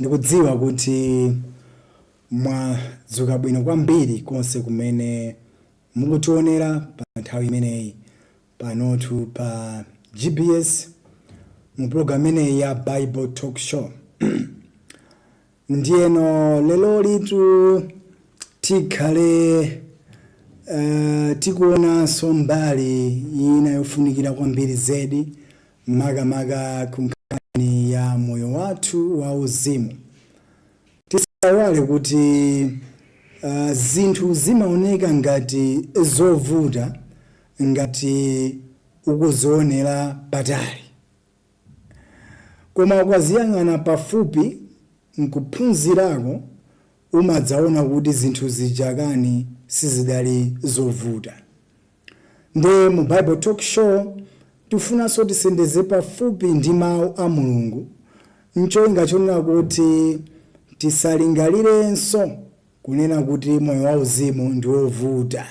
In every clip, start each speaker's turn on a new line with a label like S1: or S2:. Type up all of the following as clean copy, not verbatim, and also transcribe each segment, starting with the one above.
S1: Ndikudziwa kuti mwadzuka bwino kwambiri konse kumene mukutionera pa nthawi imeneyi panotu pa GBS mu program imeneyi ya Bible Talk Show. Ndiyeno lero litu tikhale tikuonanso mbali ina yofunikira kwambiri zedi, makamaka ku nkhani ya moyo wathu wa uzimu. Tisaiwale kuti zinthu zimaoneka ngati zovuta ngati ukuzionera patali, koma ukaziyang'ana pafupi nkuphunzirako, umadzaona kuti zinthu zijakani sizidali zovuta. Nde mu Bible Talk Show tifunanso tisendeze pafupi ndi mawu a Mulungu, ncholinga chonena kuti tisalingalirenso kunena kuti moyo wauzimu ndi wovuta.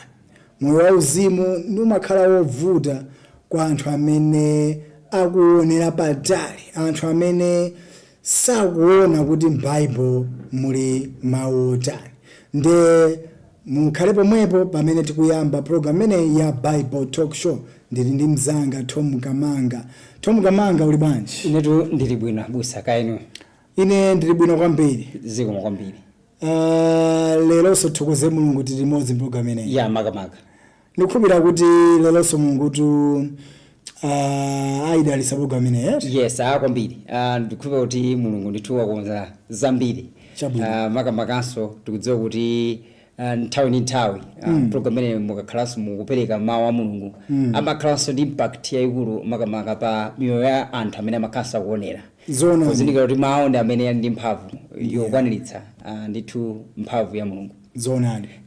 S1: Moyo wauzimu ndi umakhala wovuta kwa anthu amene akuonera patali, anthu amene sakuona kuti m'Baibulo muli mawu otani. Nde mukhale pomwepo pamene tikuyamba program imeneyi ya Bible Talk Show. Ndili ndi mzanga Tom Kamanga. Tom Kamanga, uli bwanji?
S2: Inetu ndili bwino, abusa. Kaya inu?
S1: Ine ndili bwino kwambiri.
S2: Zikomo kwambiri.
S1: Leronso thokoze Mulungu tili limodzi mpulogalamu imeneyi.
S2: Ya, makamaka.
S1: Ndikukhulupirira kuti leronso Mulungutu ayidalitsa pulogalamu imeneyi, yes?
S2: Yes, kwambiri. Ndikukhulupirira kuti Mulungu ndithu wakonza zambiri.
S1: Chabwino.
S2: Makamakanso tikudziwa kuti nthawi ndi nthawi program imeneyi mukakhalanso mukupereka mawu a Mulungu, amakhalanso ndi impact yayikulu, makamaka pa miyoyo ya anthu amene amakhalanso akuonera, pozindikira kuti mawu ndi amene ali ndi mphamvu yokwaniritsa ndithu mphamvu ya Mulungu.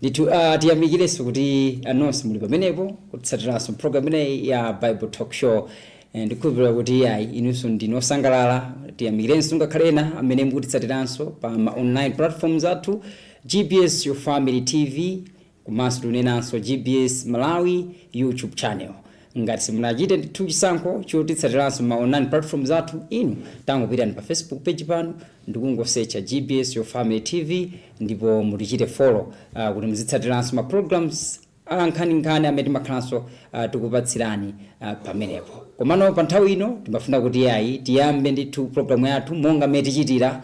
S2: Ndithu tiyamikirenso kuti nonse muli pamenepo kutsatiranso program imeneyi ya Bible Talk Show. Ndikukhulupirira kuti ayi, inunso ndinu osangalala. Tiyamikirenso ngakhale ena amene mukutitsatiranso pa ma online platforms athu, GBS Your Family TV, komanso tikunenanso GBS Malawi YouTube channel. Ngati simunachite ndithu chisankho chotitsatiranso ma online platforms athu, inu tangopitani pa Facebook page panu ndikungosearcha GBS Your Family TV ndipo mutichite follow kuti muzitsatiranso ma programs a nkhaninkhani amene timakhalanso tikupatsirani pamenepo. Komano pa nthawi ino timafuna kuti ayi, tiyambe ndithu programu yathu monga mmene tichitira.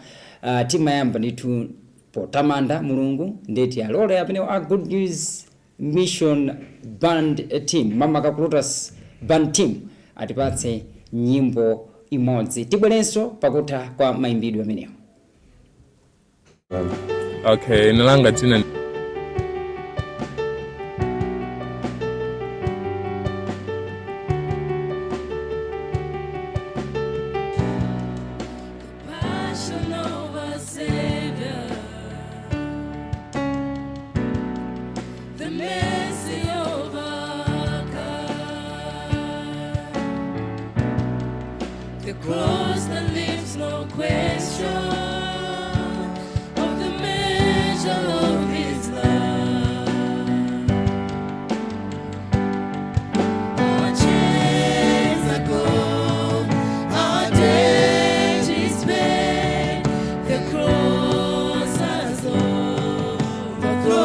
S2: Timayamba ndithu potamanda Mulungu, ndiye tiyalole amene a Good News Mission Band Team, makamaka ku Lotus Band Team, atipatse nyimbo imodzi. Tibwerenso pakutha kwa mayimbidwe amenewo.
S3: Okay, nalanga dzina.
S4: Passion of our Savior, the mercy of our God, the cross that leaves no question of the measure of His love. Our chains are gone, our debt is paid. The cross has overthrown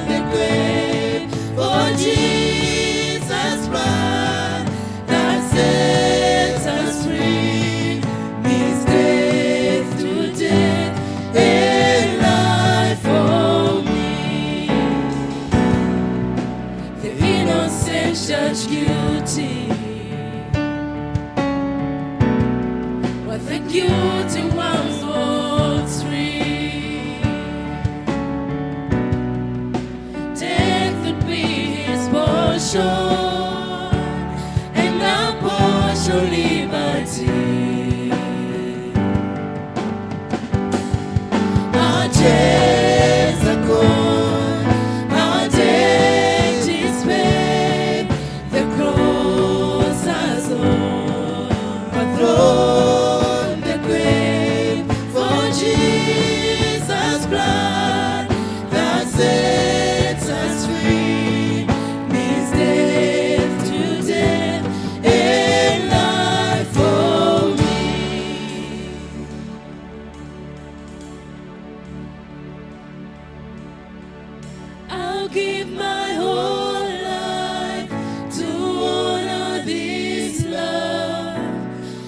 S4: the grave. For Jesus' blood that sets us free means death to death and life for me. The innocent judged guilty, but the guilty ones walks free. Death would be his portion, and our portion liberty. Our chains are gone, our debt is paid. The cross has overthrown the grave. For Jesus' blood that sets us free means death. will give my whole life to honor this love.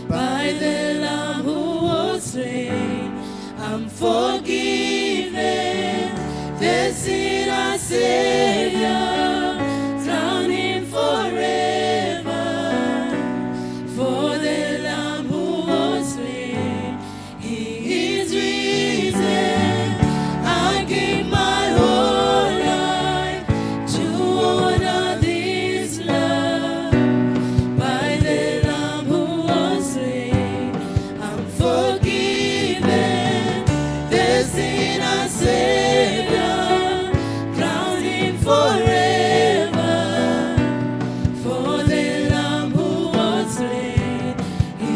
S4: By the Lamb who was slain, I'm forgiven. The sinner Savior, crown him forever. For the Lamb who was slain, he is risen. I give my whole life to honor this love. By the Lamb who was slain, I'm forgiven. The sinner Savior, crown him forever. For the Lamb who was slain, he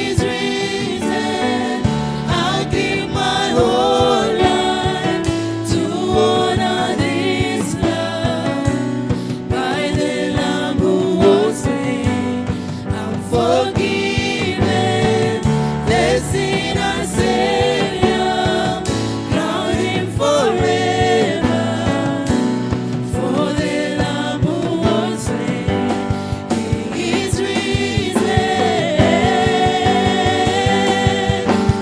S4: is risen. I give my whole life to honor this love. By the Lamb who was slain, I'm forgiven. The sinner Savior, crown him forever. For the Lamb who was slain, he is risen.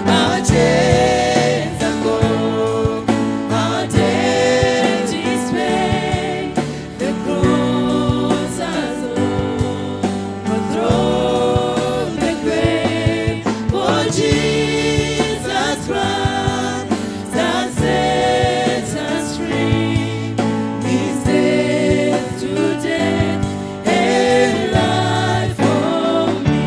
S4: Our chains are gone, our debt is paid. The cross has overthrown the grave. For Jesus Christ that sets us free. Means death to death and life for me.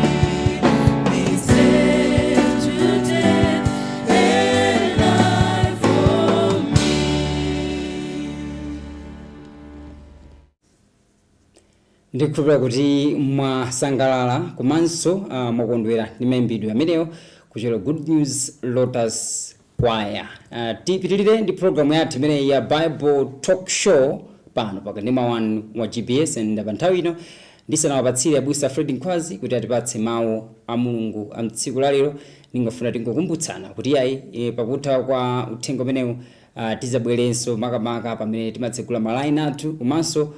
S4: Means death to death and life for me.
S2: Ndikukhulupirira kuti mwasangalala komanso mwakondwera ndi mayimbidwe amenewo kuchokera Good News Lotus Choir. Tipitirire ndi programu yathu imeneyi ya Bible Talk Show pano pakanema 1 wa GBS, and pa nthawi ino ndisanawapatsire abusa Fred Nkhwazi kuti atipatse mawu a Mulungu a mtsiku lalero, ndingafuna tingokumbutsana kuti yayi, pakutha kwa uthenga umenewu tizabwerenso, makamaka pamene timatsegula malaini athu komanso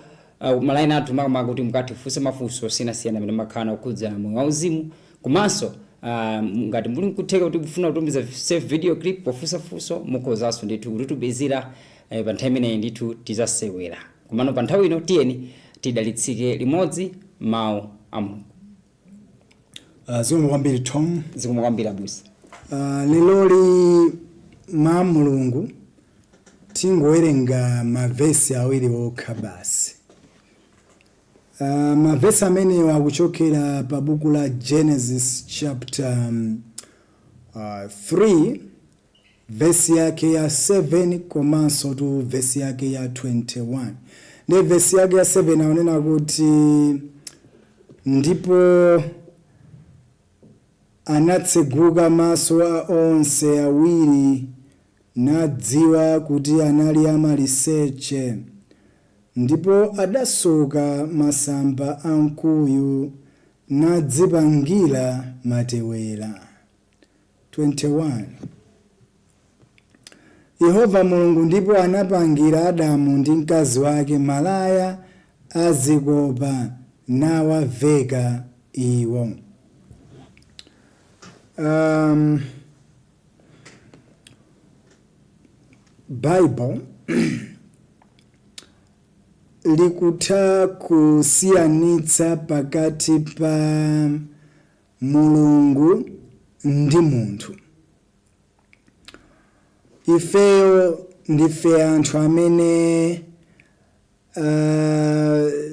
S2: malaini athu, makamaka kuti mukathe kufunsa mafunso osiyanasiyana amene makhala okhudzana moyo wauzimu, komanso ngati muli nkutheka kuti mufuna kutumiza save video clip pofunsa funso, mukhozanso ndithu kutitumizira pa nthawi imeneyi, ndithu tizasewera. Komano pa nthawi ino tiyeni tidalitsike limodzi mawu a Mulungu.
S1: Zikomo kwambiri, Tom.
S2: Zikomo kwambiri, abusa.
S1: Leloli mwa Mulungu tingowerenga mavesi awiri okha basi. Mavesi amenewa akuchokera pa buku la Genesis chapter 3, vesi yake ya 7 komanso tu vesi yake ya 21. Ndi vesi yake ya 7 akunena kuti, "Ndipo anatseguka maso a onse awiri, nadziwa kuti anali amaliseche, ndipo adasoka masamba a mkuyu nadzipangira matewera." 21, "Yehova Mulungu ndipo anapangira Adamu ndi mkazi wake malaya azikopa nawaveka iwo." Bible likutha kusiyanitsa pakati pa Mulungu ndi munthu. Ifeyo ndife anthu amene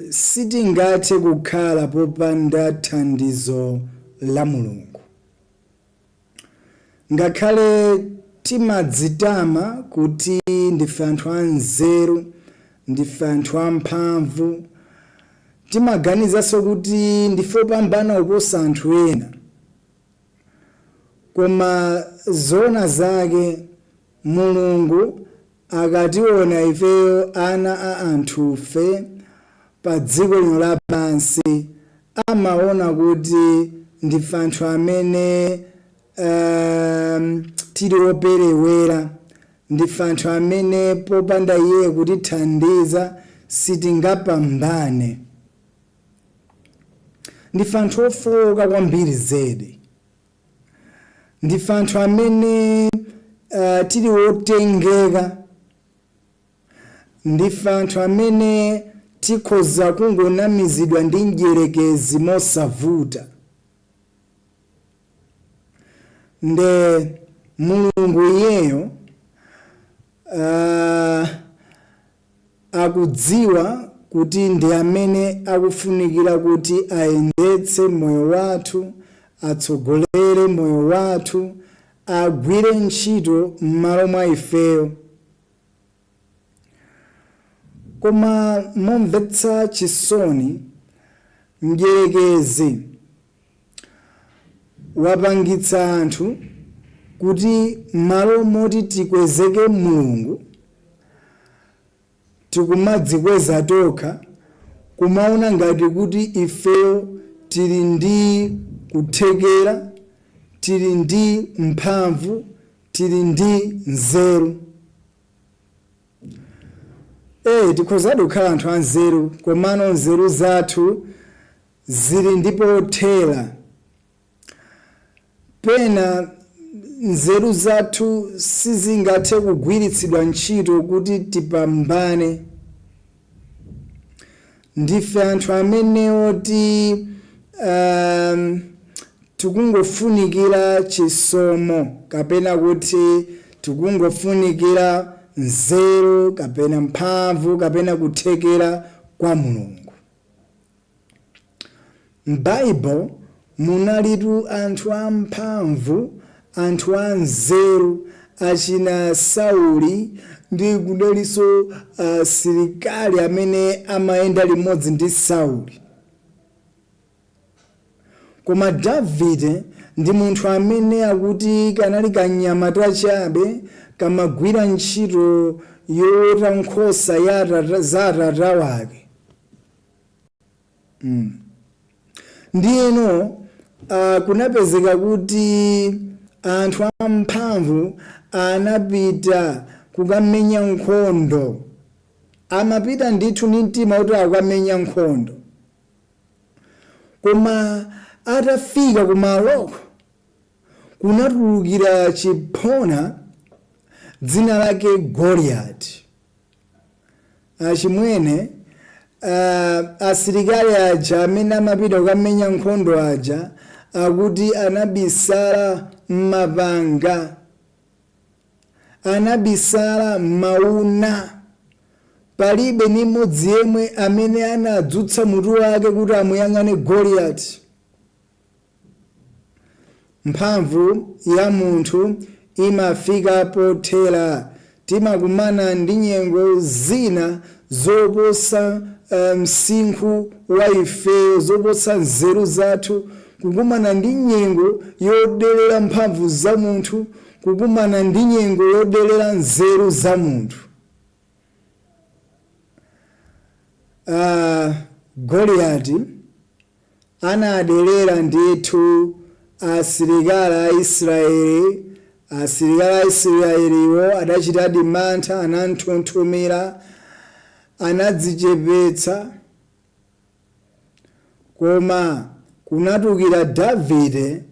S1: sitingathe kukhala popanda thandizo la Mulungu. Ngakhale timadzitama kuti ndife anthu anzeru, ndife anthu amphamvu, timaganizanso kuti ndife opambana kuposa anthu ena, koma zoona zake Mulungu akationa ifeyo ana a anthufe pa dziko lino lapansi, amaona kuti ndife anthu amene tili operewera. Ndife anthu amene popanda iye kutithandiza sitingapambane. Ndife anthu ofowoka kwambiri zedi. Ndife anthu amene tili wotengeka. Ndife anthu amene tikhoza kungonamizidwa ndi mdierekezi mosavuta. Nde Mulungu iyeyo akudziwa kuti ndi amene akufunikira kuti ayendetse moyo wathu, atsogolere moyo wathu, agwire ntchito m'malo mwa ifeyo. Koma momvetsa chisoni, mdierekezi wapangitsa anthu kuti m'malo moti tikwezeke Mulungu, tikumadzikweza tokha, kumaona ngati kuti ifeyo tili ndi kuthekera, tili ndi mphamvu, tili ndi nzeru. Tikhozadi kukhala anthu anzeru, komano nzeru zathu zili ndi pothera. Pena nzeru zathu sizingathe kugwiritsidwa ntchito kuti tipambane. Ndife anthu amene oti tikungofunikira chisomo, kapena kuti tikungofunikira nzeru kapena mphamvu kapena kuthekera kwa Mulungu. M'Baibulo munalitu anthu amphamvu, anthu anzeru, achina Sauli, ndi kunalinso asilikali amene amayenda limodzi ndi Sauli. Koma Davide ndi munthu amene akuti kanali kanyamata chabe, kamagwira ntchito yoweta nkhosa za atata wake. Ndiyeno kunapezeka kuti anthu amphamvu anapita kukamenya nkhondo. Amapita ndithu ndi mtima kuti akamenya nkhondo, koma atafika kumaloko kunatulukira chiphona dzina lake Goliyati. Achimwene, asilikali aja amene amapita kukamenya nkhondo aja akuti anabisala m'mapanga, anabisala m'mauna. Palibe ni mmodzi yemwe amene anadzutsa mutu wake kuti amuyang'ane Goliyati. Mphamvu ya munthu imafika pothera. Timakumana ndi nyengo zina zoposa msinkhu wa ifeyo, zoposa nzeru zathu, kukumana ndi nyengo yodelera mphamvu za munthu, kukumana ndi nyengo yodelera nzeru za munthu. Goliyati anadelera ndithu asilikali a Israeli. Asilikali a Israeliwo adachitadi mantha, ananthunthumira, anadzichepetsa. Koma kunatukira Davide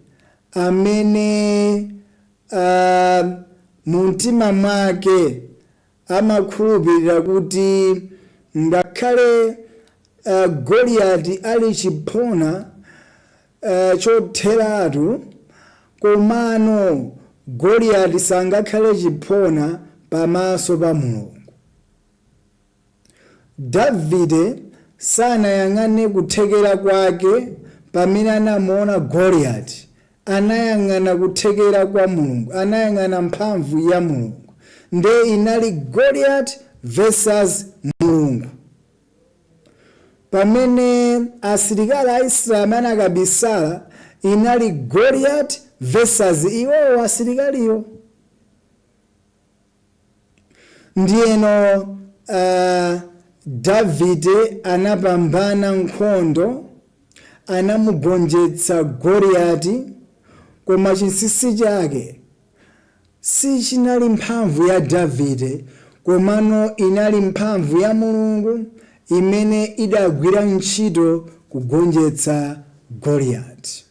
S1: amene mu mtima mwake amakhulupirira kuti ngakhale Goliyati ali chiphona chotheratu, komano Goliyati sangakhale chiphona pamaso pa Mulungu. Davide sanayang'ane kuthekera kwake pamene anamuona Goliyati, anayang'ana kuthekera kwa Mulungu, anayang'ana mphamvu ya Mulungu. Nde inali Goliyati versus Mulungu. Pamene asilikali a Israeli amene akabisala, inali Goliyati versus iwowo asilikaliwo. Ndiyeno Davide anapambana nkhondo, anamugonjetsa Goliyati. Koma chinsinsi chake, Sichinali mphamvu ya Davide, komano inali mphamvu ya Mulungu imene idagwira ntchito kugonjetsa Goliyati.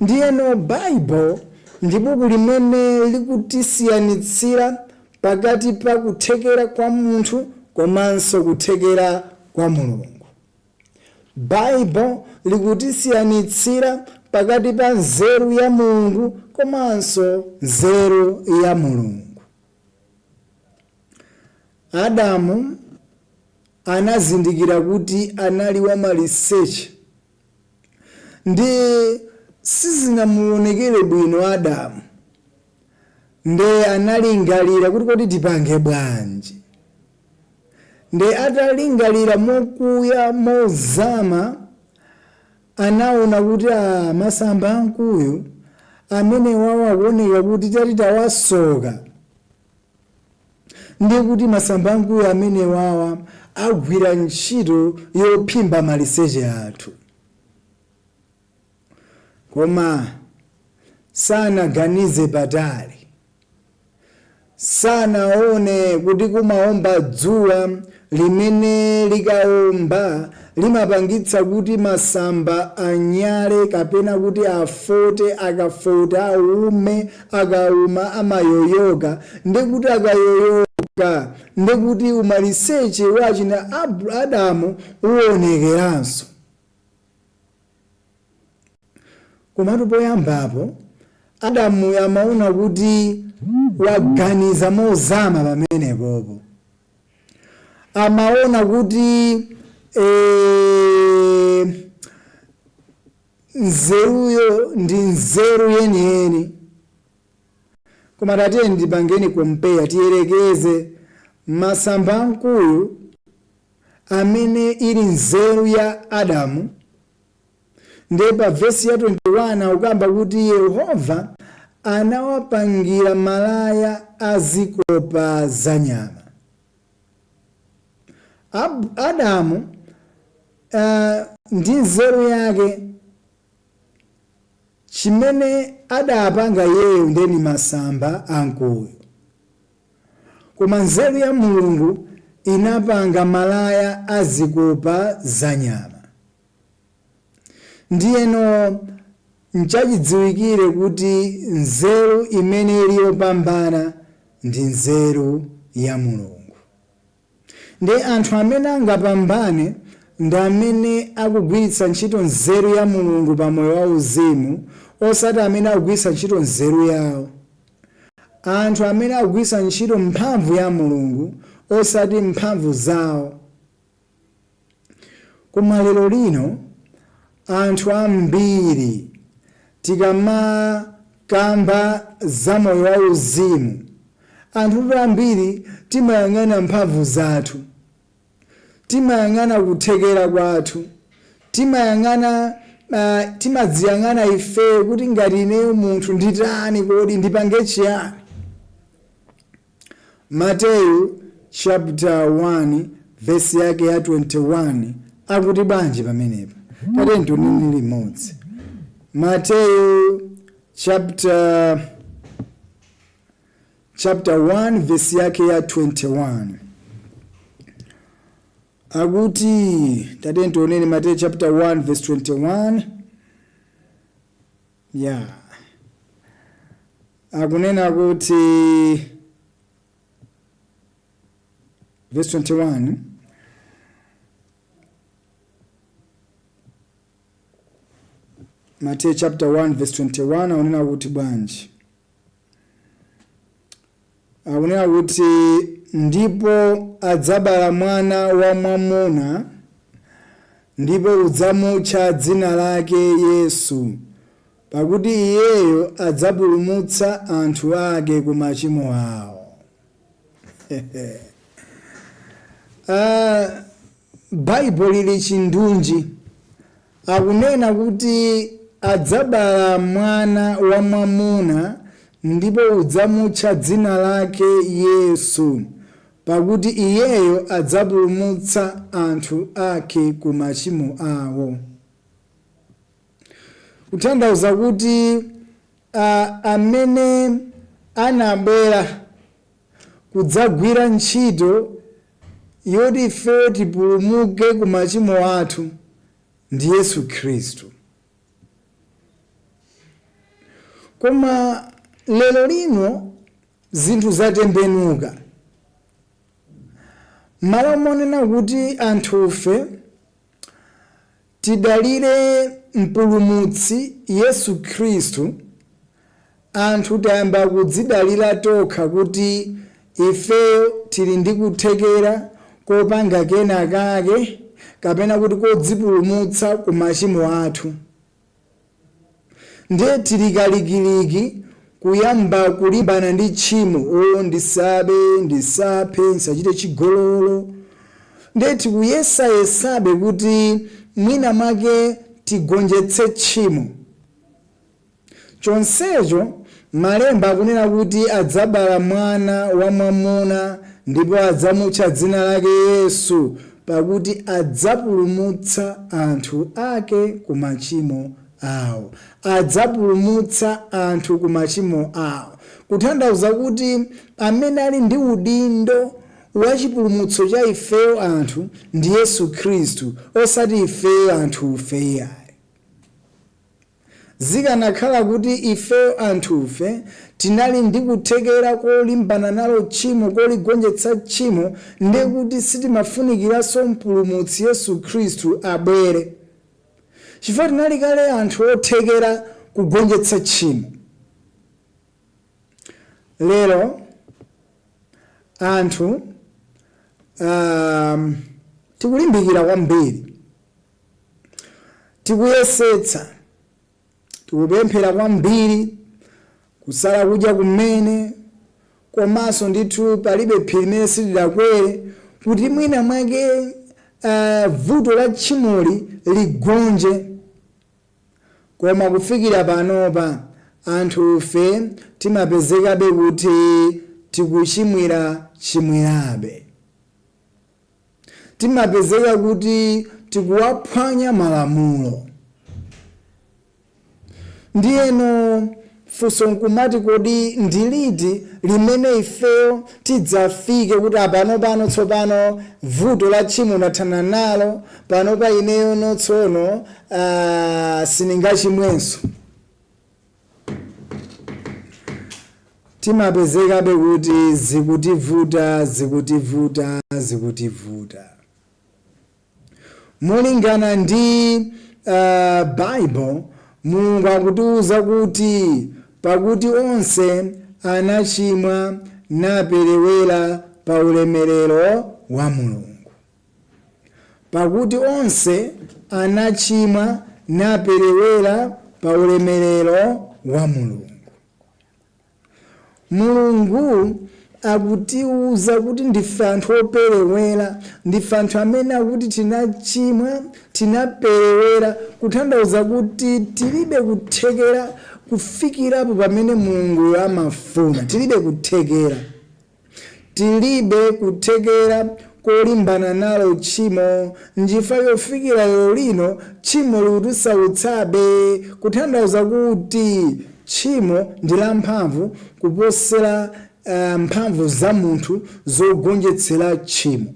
S1: Ndiyeno Baibo ndi buku limene likutisiyanitsira pakati pa kuthekera kwa munthu komanso kuthekera kwa Mulungu. Baibo likutisiyanitsira pakati pa nzeru ya Mulungu komanso nzeru ya Mulungu. Adamu anazindikira kuti anali wamaliseche, ndi sizinamuonekere bwino Adamu, nde analingalira kuti kodi tipange bwanji. Nde atalingalira mokuya mozama, anaona kuti a masamba amkuyu amene wawo akuoneka kuti tati tawasoka, ndi kuti masamba amkuyu amene wawa agwira ntchito yophimba maliseche athu. Koma sanaganize patali, sanaone kuti kumaomba dzuwa limene likaomba limapangitsa kuti masamba anyale kapena kuti afote, akafota aume, akauma amayoyoka, ndikuti akayoyoka ndikuti umaliseche wachina Adamu uonekeranso. Komatu poyambapo Adamu amaona kuti waganiza mozama pamenepopo, amaona kuti nzeruyo ndi nzeru yeniyeni. Koma tatiye ndipangeni compare, tiyerekeze masamba amkuyu amene ili nzeru ya Adamu, ndiye pa vesi ya 21 akukamba kuti Yehova anawapangira malaya azikopa za nyama. Adamu ndi nzeru yake, chimene adapanga iyeyo ndeni masamba amkuyu, koma nzeru ya Mulungu inapanga malaya azikopa za nyama. Ndiyeno nchachidziwikire kuti nzeru imene ili yopambana ndi nzeru ya Mulungu. Ndi anthu amene angapambane ndi amene akugwiritsa ntchito nzeru ya Mulungu pa moyo wauzimu, osati amene akugwiritsa ntchito nzeru yawo. Anthu amene akugwiritsa ntchito mphamvu ya Mulungu, osati mphamvu zawo. Koma lero lino anthu ambiri tikamakamba za moyo wauzimu, anthu ambiri timayang'ana mphamvu zathu, timayang'ana kuthekera kwathu, timadziyang'ana ife kuti ngati ineyo munthu nditani, kodi ndipange chiyani. Mateyu chapter 1 verse yake ya 21 akuti bwanji pamenepa? Tate ntonene limodzi. Mateyu chapter 1 verse yake ya 21 akuti, tate ntionene Mateyu chapter 1 verse 21. Yeah, akunena kuti verse 21, Mateyu chapter 1 verse 21 akunena kuti bwanji? Akunena kuti ndipo adzabala mwana wa mwamuna, ndipo udzamutcha dzina lake Yesu, pakuti iyeyo adzapulumutsa anthu ake ku machimo awo. Baibulo lili chindunji, akunena kuti adzabala mwana wa mwamuna, ndipo udzamutcha dzina lake Yesu, pakuti iyeyo adzapulumutsa anthu ake ku machimo awo. Kutanthauza kuti amene anabwera kudzagwira ntchito yoti ifeyo tipulumuke ku machimo athu ndi Yesu Khristu. Koma lero lino zinthu zatembenuka. Malo monena kuti anthufe tidalire mpulumutsi Yesu Khristu, anthu tayamba kudzidalira tokha kuti ifeyo tili ndi kuthekera kopanga kena kake kapena kuti kodzipulumutsa ku machimo athu. Ndiye tili kalikiliki kuyamba kulimbana ndi tchimo, o ndisabe, ndisaphe, ndisachite chigololo. Ndiye tikuyesayesabe kuti mwina mwake tigonjetse tchimo. Chonsecho malemba akunena kuti adzabala mwana wamwamuna ndipo adzamutcha dzina lake Yesu, pakuti adzapulumutsa anthu ake ku machimo awo. Adzapulumutsa anthu ku machimo awo, kutanthauza kuti amene ali ndi udindo wa chipulumutso cha ifeyo anthu ndi Yesu Khristu, osati ifeyo anthufe iyayi. Zikanakhala kuti ifeyo anthufe tinali ndi kuthekera kolimbana nalo tchimo, koligonjetsa tchimo, ndiye kuti sitimafunikiranso mpulumutsi Yesu Khristu abwere, chifukwa tinali kale anthu othekera kugonjetsa tchimo. Lero anthu tikulimbikira kwambiri, tikuyesetsa, tikupemphera kwambiri, kusala kudya kumene, komanso ndithu palibe phiri limene sitidakwere kuti mwina mwake vuto la tchimoli ligonje. Koma kufikira panopa anthufe timapezekabe kuti tikuchimwira chimwirabe, timapezeka kuti tikuwaphwanya malamulo. Ndiyeno funso nkumati, kodi ndiliti limene ifeyo tidzafike kuti apanopano tsopano vuto la tchimo ndathana nalo, panopa ineyo notsono sindingachimwenso? Timapezekabe kuti zikutivuta, zikutivuta, zikutivuta. Molingana ndi Bible, Mulungu akutiuza kuti pakuti onse anachimwa naperewera pa ulemerero wa Mulungu. Pakuti onse anachimwa naperewera pa ulemerero wa Mulungu. Mulungu akutiuza kuti ndife anthu operewera, ndife anthu amene akuti tinachimwa, tinaperewera, kutanthauza kuti tilibe kuthekera kufikirapo pamene Mulungu amafuna. Tilibe kuthekera, tilibe kuthekera kolimbana nalo tchimo. Njifa yofikira lero lino tchimo likutisautsabe, kutanthauza kuti tchimo ndi lamphamvu kuposera mphamvu za munthu zogonjetsera tchimo.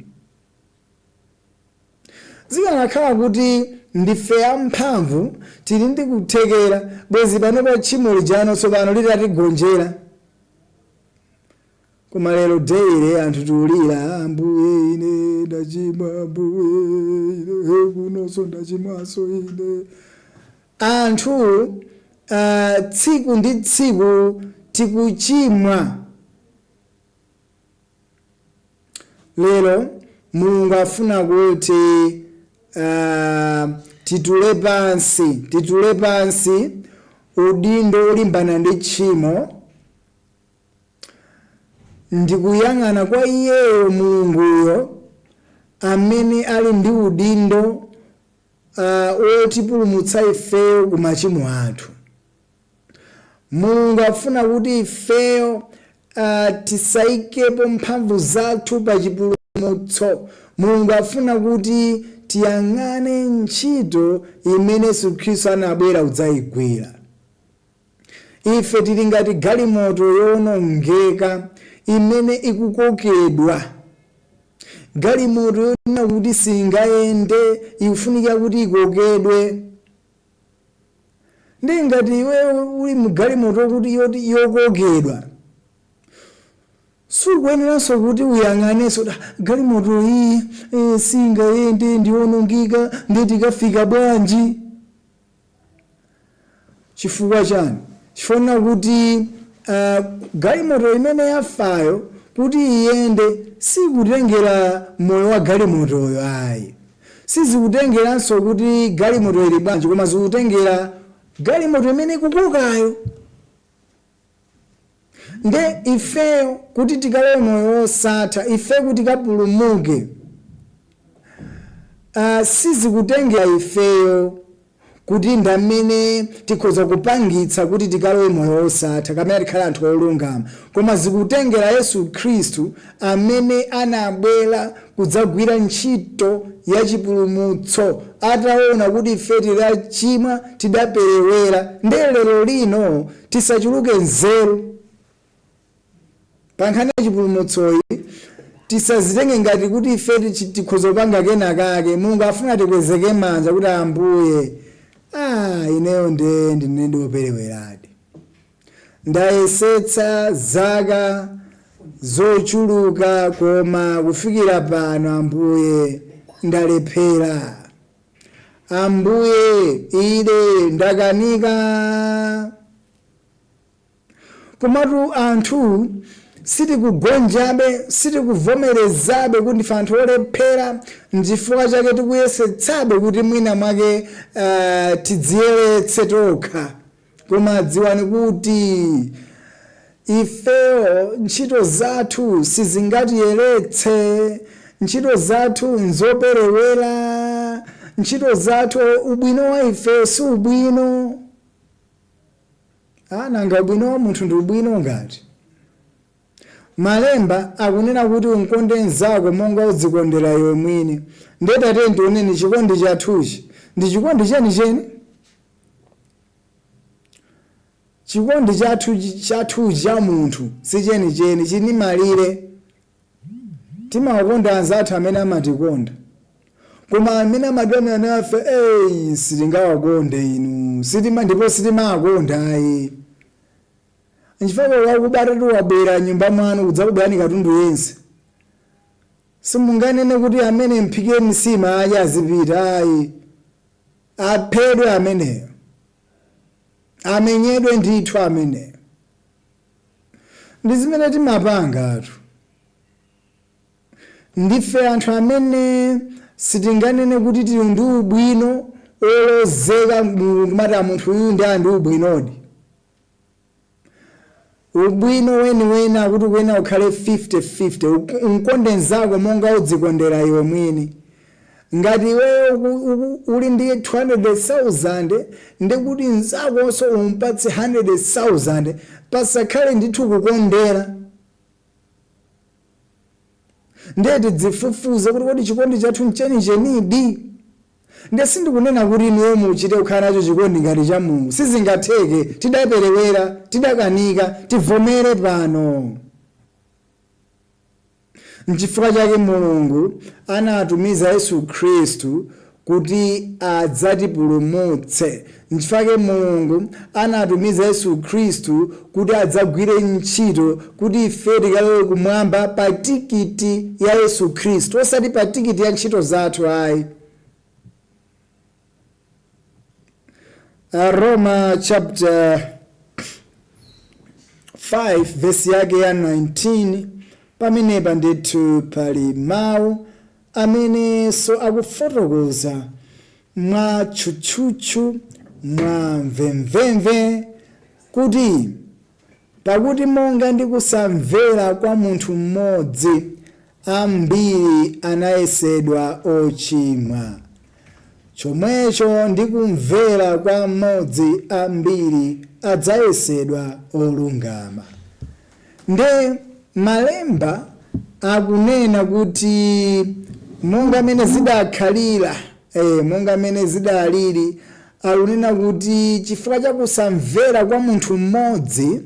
S1: Zikanakhala kuti ndife amphamvu, tili ndi kuthekera, bwezi panopa tchimo lijano tsopano litatigonjera. Koma lero daily anthu tiulira, Ambuye ine ndachimwa, Ambuye ine kunonso ndachimwanso ine. Anthu tsiku ndi tsiku tikuchimwa. Lero Mulungu afuna kuti titule pansi, titule pansi udindo olimbana ndi tchimo ndikuyang'ana kwa iyeyo Mulunguyo amene ali ndi udindo wotipulumutsa ifeyo ku machimo athu. Mulungu afuna kuti ifeyo tisayikepo mphamvu zathu pa chipulumutso. Mulungu afuna kuti tiyang'ane ntchito imene Yesu Khristu anabwera kudzayigwira. Ife tili ngati galimoto yowonongeka imene ikukokedwa, galimoto yonena kuti singayende, ikufunika kuti ikokedwe. Ndi ngati iwe uli mu galimoto kuti yoti yokokedwa, sukuyeneranso kuti uyang'anenso, "Ah, galimoto iyi singayende, ndiyonongeka, ndi tikafika bwanji?" Chifukwa chani? Chifukwa kuti galimoto imene yafayo kuti iyende sikutengera moyo wa galimotoyo ayi, sizikutengeranso kuti galimoto ili bwanji, koma zikutengera galimoto imene ikukokayo. Nde ifeyo kuti tikalowe moyo wosatha, ife kuti tikapulumuke, sizikutengera ifeyo kuti ndamene tikhoza kupangitsa kuti tikalowe moyo wosatha kapena tikhale anthu olungama, koma zikutengera Yesu Khristu amene anabwera kudzagwira ntchito ya chipulumutso ataona kuti ife tidachimwa, tidaperewera. Nde lero lino tisachuluke nzeru pa nkhani ya chipulumutsoyi, tisazitenge ngati kuti ife tikhoza kupanga kenakake. Mulungu afuna tikwezeke manja kuti, "Ambuye, ineyo nde ndine ndiopereweradi, ndayesetsa zaka zochuluka, koma kufikira pano, Ambuye, ndalephera. Ambuye, ine ndakanika." Komatu anthu sitikugonjabe, sitikuvomerezabe kuti ndife anthu olephera. Nchifukwa chake tikuyesetsabe kuti mwina mwake tidziyeretse tokha. Koma dziwani kuti ifeyo ntchito zathu sizingatiyeretse, ntchito zathu nzoperewera, ntchito zathu, ubwino wa ifeyo si ubwino. Nanga ubwino wa munthu ndi ubwino ngati Malemba akunena kuti unkonde mnzako monga udzikondera iwe mwini? Ndetate ndioneni, chikondi chathuchi ndi chikondi chenicheni? Chikondi chathuchi cha munthu si chenicheni, chini malire. Timawakonda anzathu amene amatikonda, koma amene amadana nafe, eyi, sitingawakonde inu, sitima, ndipo sitimawakonda ayi. Nchifukwa wakubata wabwera nyumba mwanu kudzakubwerani katundu yense, simunganene kuti amene mphikeni sima adye azipita ayi. Aphedwe ameneyo, amenyedwe ndithu ameneyo. Ndi zimene timapangatu. Ndife anthu amene sitinganene kuti tili ndi ubwino olozeka kumati munthu uyu ndi ndi ubwinodi. Ubwino weniweni akuti kuyenera ukhale 50-50. Unkonde nzako monga udzikondera iwe mwini. Ngati iweyo uli ndi 200,000, ndikuti nzakonso umpatse 100,000, pasakhale ndithu kukondera. Ndiye tidzifufuze kuti kodi chikondi chathu nchenichenidi? Ndiye sindikunena kuti inuyo muchite kukhala nacho chikondi ngati cha Mulungu, sizingatheke, tidaperewera, tidakanika, tivomere pano. Nchifukwa chake Mulungu anatumiza Yesu Khristu kuti adzatipulumutse. Nchifukwa chake Mulungu anatumiza Yesu Khristu kuti adzagwire ntchito kuti ife tikalowe kumwamba pa tikiti ya Yesu Khristu, osati pa tikiti ya ntchito zathu ayi. Roma chapter 5 verse yake ya 19, pamenepa ndithu pali mawu amenenso akufotokoza mwa tchutchutchu, mwa mvemvemve kuti, "Pakuti monga ndi kusamvera kwa munthu mmodzi ambiri anayesedwa ochimwa, chomwecho ndi kumvera kwa mmodzi ambiri adzayesedwa olungama." Nde Malemba akunena kuti monga mene zidakhalira, monga mene zidalili Akunena kuti chifukwa cha kusamvera kwa munthu mmodzi,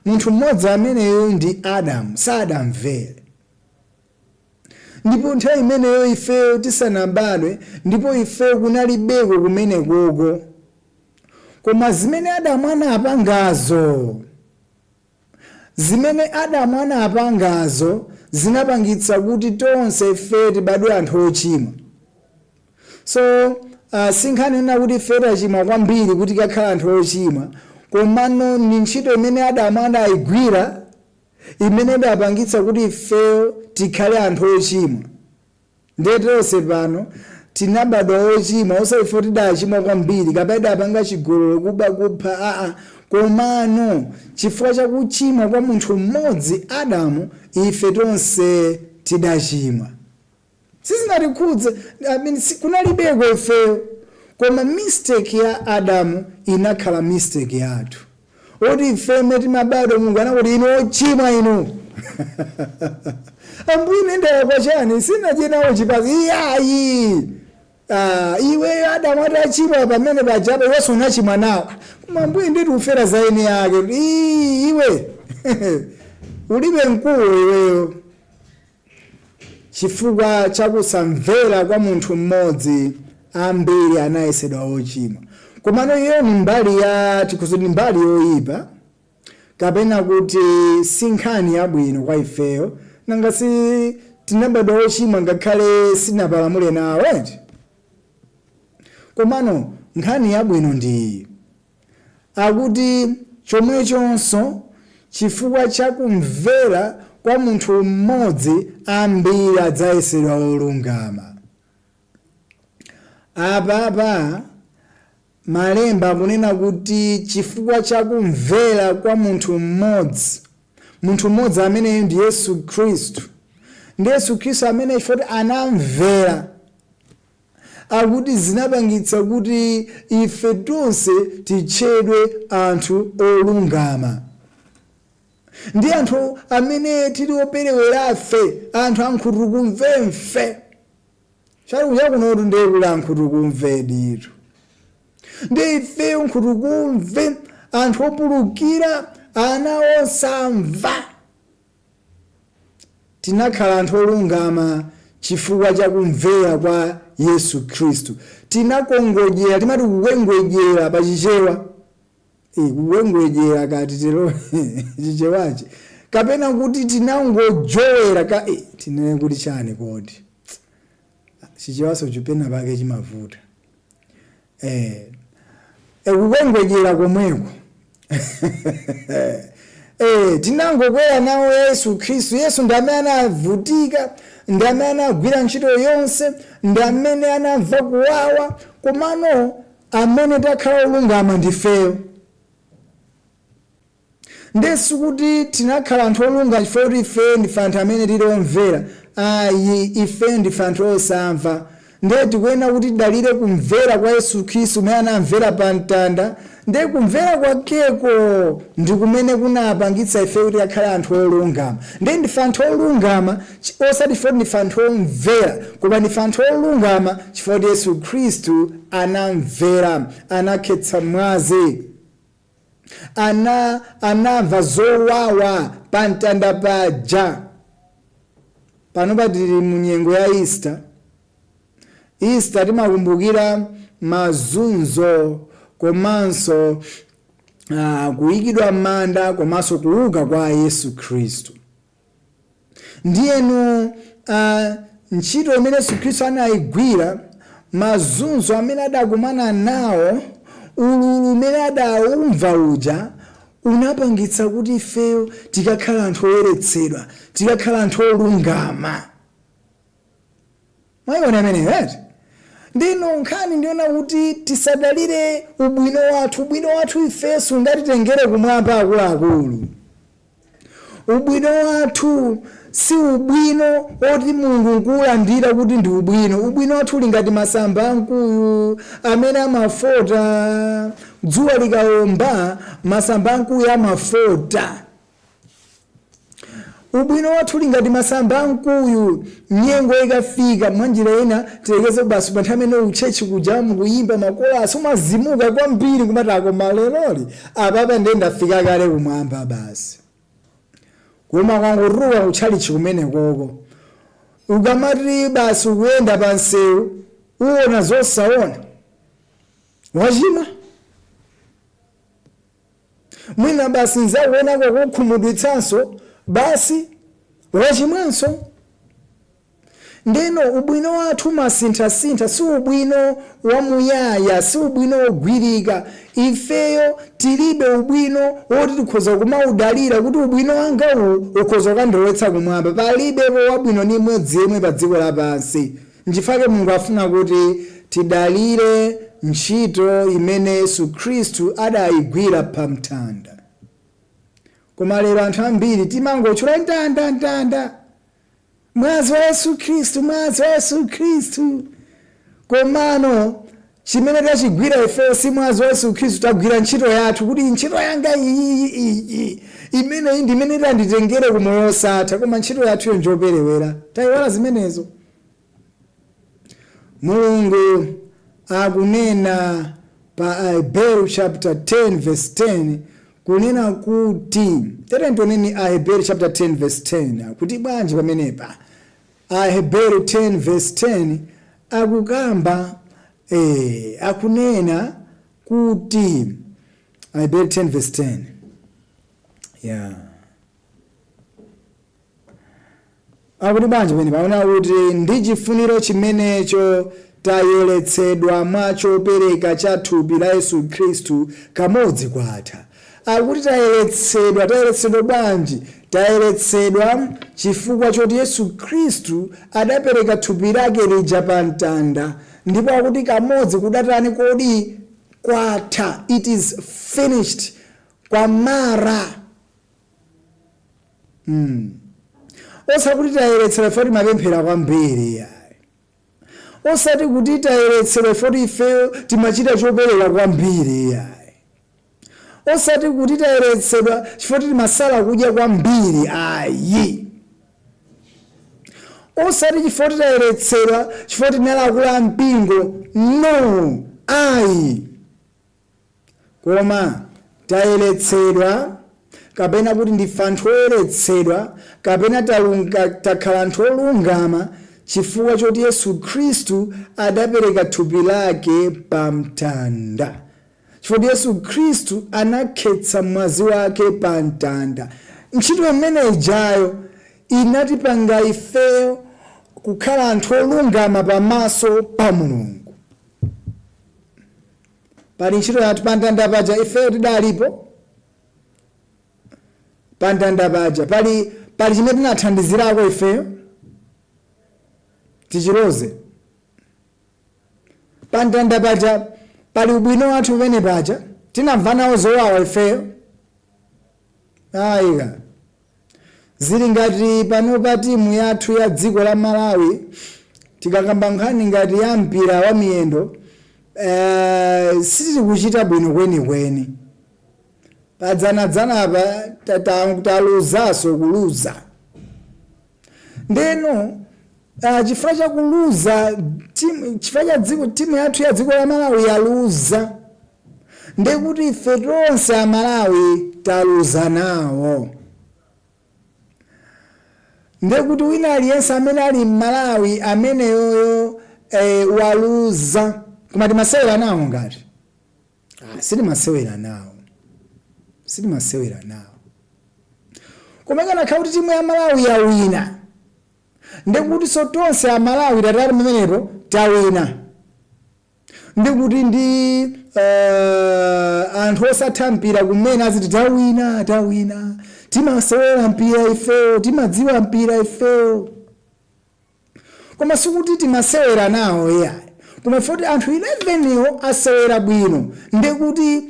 S1: munthu mmodzi ameneyo ndi Adamu, sadamvere. Ndipo nthawi imeneyo ifeyo tisanabadwe, ndipo ifeyo kunalibeko kumenekoko. Koma zimene Adamu anapangazo, zimene Adamu anapangazo zinapangitsa kuti tonse ife tibadwe anthu ochimwa. So si nkhani yonena kuti ife tachimwa kwambiri kuti tikakhala anthu ochimwa, komano ndi ntchito imene Adamu anayigwira imene idapangitsa kuti ifeyo tikhale anthu ochimwa. Ndiye tonse pano tinabadwa ochimwa, osati ife tidachimwa kwambiri kapena tidapanga chigololo, kuba, kupha, aa, komano chifukwa cha kuchimwa kwa munthu mmodzi Adamu, ife tonse tidachimwa. Sizinatikhudze, I mean, kunalibeko ifeyo, koma mistake ya Adamu inakhala mistake yathu. Oti ife mmene timabadwa, Mulungu anakuti, "Inu ochimwa inu." "Ambuye, ine ndalakwa chani? Sinadye nawo chipatso." "Iyayi, ah, iweyo Adamu atachimwa pamene pajapo, iwenso unachimwa nawo." "Koma Ambuye, nditi ufera za eni yake." "Ii, iwe ulibe mkuwo iweyo." Chifukwa chakusamvera kwa munthu mmodzi, ambiri anayesedwa ochimwa. Komano iyo ni mbali ya tikhuzo, ni mbali yoyipa kapena kuti si nkhani yabwino kwa ifeyo. Nanga si tinabadwa ochimwa ngakhale sinapalamule nawo, eti? Komano nkhani yabwino ndi iyi, akuti chomwechonso chifukwa cha kumvera kwa munthu mmodzi, ambiri adzayesedwa olungama. Apapa malemba akunena kuti chifukwa cha kumvera kwa munthu mmodzi, munthu mmodzi ameneyo ndi Yesu Khristu. Ndi Yesu Khristu amene chifukwa anamvera, akuti zinapangitsa kuti ife tonse titchedwe anthu olungama. Ndi anthu amene tili operewerafe, anthu ankhutukumvemfe chakuja kunotu, ndiye kuli ankhutukumve ditu. Ndi ife nkhutukumve, anthu opulukira, ana osamva, tinakhala anthu olungama chifukwa cha kumvera kwa Yesu Khristu. Tinakongojera, timati kukwengwejera pachichewa, kukwengwejera kati tero chichewachi, kapena kuti tinangojowera ka tinene kuti chani kodi? Chichewaso chipena pake chimavuta. Kukwengwejera komweko, tinangokwera nawo Yesu Khristu. Yesu ndi amene anavutika, ndi amene anagwira ntchito yonse, ndi amene anamva kuwawa, komano amene takhala olungama ndifeyo. Ndesi kuti tinakhala anthu olungama chifukwa kuti ife ndife anthu amene tili omvera, ayi. Ife ndife anthu osamva. Ndiye tikuyenera kuti tidalire kumvera kwa Yesu Khristu umene anamvera pa mtanda. Ndiye kumvera kwakeko ndi kumene kunapangitsa ife kuti akhale anthu olungama. Ndiye ndife anthu olungama osati chifukwa kuti ndife anthu omvera, koma ndife anthu olungama chifukwa kuti Yesu Khristu anamvera, anakhetsa mwazi, anamva zowawa pa mtanda paja. Panopa tili mu nyengo ya Easter. Easter timakumbukira mazunzo komanso kuyikidwa m'manda komanso kuuka kwa Yesu Khristu. Ndiyeno ntchito imene Yesu Khristu anayigwira, mazunzo amene adakumana nawo, ululu umene adawumva uja, unapangitsa kuti ifeyo tikakhala anthu oyeretsedwa, tikakhala anthu olungama. Mwayiona ameneyo, eti? Ndino nkhani ndiona kuti tisadalire ubwino wathu. Ubwino wathu ifenso ungatitengere kumwamba, akuluakulu? Ubwino wathu si ubwino oti Mulungu nkuwulandira kuti ndi ubwino. Ubwino wathu uli ngati masamba amkuyu amene amafota. Dzuwa likawomba, masamba amkuyu amafota. Ubwino wathu uli ngati masamba amkuyu. Nyengo ikafika, mwanjira ina tilekeze basi, pa nthawi imene utchechi kuja mukuyimba makolasi, umazimuka kwambiri kumati akoma leroli apapa ndiye ndafika kale kumwamba basi. Koma kangotuluka kutchalichi kumenekoko, ukamati basi ukuyenda pa msewu, uwona zosaona, wachimwa. Mwina basi nzakuonako kukhumudwitsanso, basi wachimwanso. Ndeno ubwino wathu umasinthasintha, si ubwino wamuyaya, si ubwino wogwirika. Ifeyo tilibe ubwino woti tikhoza kumaudalira kuti ubwino wanga uwu ukhoza kukandilowetsa kumwamba. Palibepo wabwino ni mmodzi yemwe pa dziko lapansi. Nchifukwa Mulungu afuna kuti tidalire ntchito imene Yesu Khristu adayigwira pamtanda. Koma lero anthu ambiri timangotchula mtanda, mtanda, mwazi wa Yesu Khristu, mwazi wa Yesu Khristu, komano chimene tachigwira ifeyo si mwazi wa Yesu Khristu. Tagwira ntchito yathu, kuti ntchito yanga iyi, iyi imeneyi ndi imene itanditengere ku moyo wosatha. Koma ntchito yathuyo njoperewera, tayiwala zimenezo. Mulungu akunena pa Aheberi chapter 10 verse 10 kunena kuti, tere tioneni Aheberi chapter 10 verse 10 kuti bwanji pamenepa. Aheberi 10 verse 10 akukamba, akunena kuti, Aheberi 10 verse 10, yeah, akuti bwanji pamene paona kuti ndi chifuniro chimenecho tayeretsedwa mwa chopereka cha thupi la Yesu Khristu kamodzi kwatha. Akuti tayeretsedwa. Tayeretsedwa bwanji? Tayeretsedwa chifukwa choti Yesu Khristu adapereka thupi lake lija pa mtanda, ndipo akuti kamodzi kudatani kodi? Kwatha. It is finished, kwamara. Osakuti tayeretsedwa ife timapemphera kwambiri, yayi. Osati kuti tayeretsedwa ife kuti ifeyo timachita chopereka kwambiri, yayi. Osati kuti tayeretsedwa chifukwa timasala kudya kwambiri, ayi. Osati chifukwa titayeretsedwa chifukwa tinalakula mpingo, no, ayi. Koma tayeretsedwa, kapena kuti ndife anthu oyeretsedwa, kapena takhala anthu olungama chifukwa choti Yesu Khristu adapereka thupi lake pa mtanda, chifukwa Yesu Khristu anakhetsa mwazi wake pa mtanda. Ntchito imene ijayo inatipanga ifeyo kukhala anthu olungama pamaso pa Mulungu. Pali ntchito yathu pa mtanda paja? Ifeyo tidalipo pa mtanda paja? Pali chimene tinathandizirako ifeyo? Tichiloze pa mtanda paja. Pali ubwino wathu pamene paja? Tinamva nawo zowawa ifeyo? Ayika zili ngati pano pa timu yathu ya dziko la Malawi, tikakamba nkhani ngati ya mpira wa miyendo, sitili kuchita bwino kwenikweni. Padzanadzanapa taluzanso kuluza. Ndeno chifukwa cha kuluza chifukwa cha dziko, timu yathu ya dziko la Malawi yaluza, ndekuti ife tonse Amalawi taluza nawo. Ndekuti wina aliyense amene ali mMalawi ameneyoyo waluza. Koma timasewera nawo ngati? Sitimasewera nawo, sitimasewera nawo. Koma ikanakhala kuti timu ya Malawi yawina, ndekuti so tonse Amalawi tatali pamenepo tawina. Ndikuti ndi anthu osatha mpira kumene aziti tawina, tawina, timasewera mpira ifeyo, timadziwa mpira ifeyo. Koma sikuti timasewera nawo, yayi. Koma foti anthu 11 iwo asewera bwino, ndekuti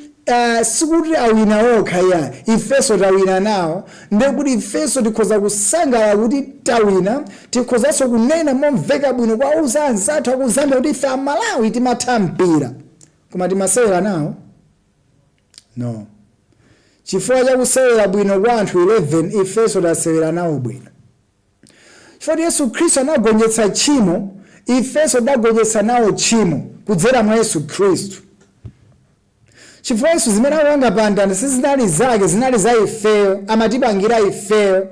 S1: sikuti awina okha, yayi, ifenso tawina nawo. Ndekuti ifenso tikhoza kusangalala kuti tawina, tikhozanso kunena momveka bwino kwa uza anzathu aku Zambia kuti ife Amalawi timatha mpira. Koma timasewera nawo? No. Chifukwa cha kusewera bwino kwa anthu 11, ifenso tasewera nawo bwino. Chifukwa Yesu Khristu anagonjetsa tchimo, ifenso tagonjetsa nawo tchimo kudzera mwa Yesu Khristu. Chifukwa Yesu zimene akupanga pa mtanda sizinali zake, zinali za ifeyo, amatipangira ifeyo.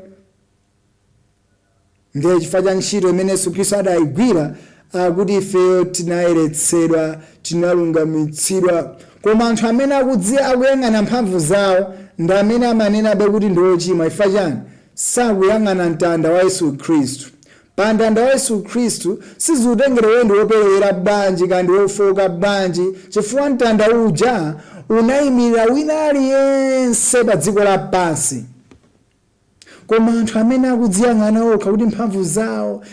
S1: Ndiye chifukwa cha ntchito imene Yesu Khristu adayigwira, akuti ifeyo tinayeretsedwa, tinalungamitsidwa. Koma anthu amene akudziwa, akuyang'ana mphamvu zawo, ndi amene amanenabe kuti ndi ochimwa. Chifukwa chani? Sakuyang'ana mtanda wa Yesu Khristu. Pa mtanda wa Yesu Khristu sizikutengera iwe ndi woperewera bwanji kandi wofoka bwanji, chifukwa mtanda uja unayimirira wina aliyense pa dziko lapansi. Koma anthu amene akudziyang'ana okha kuti mphamvu zawo,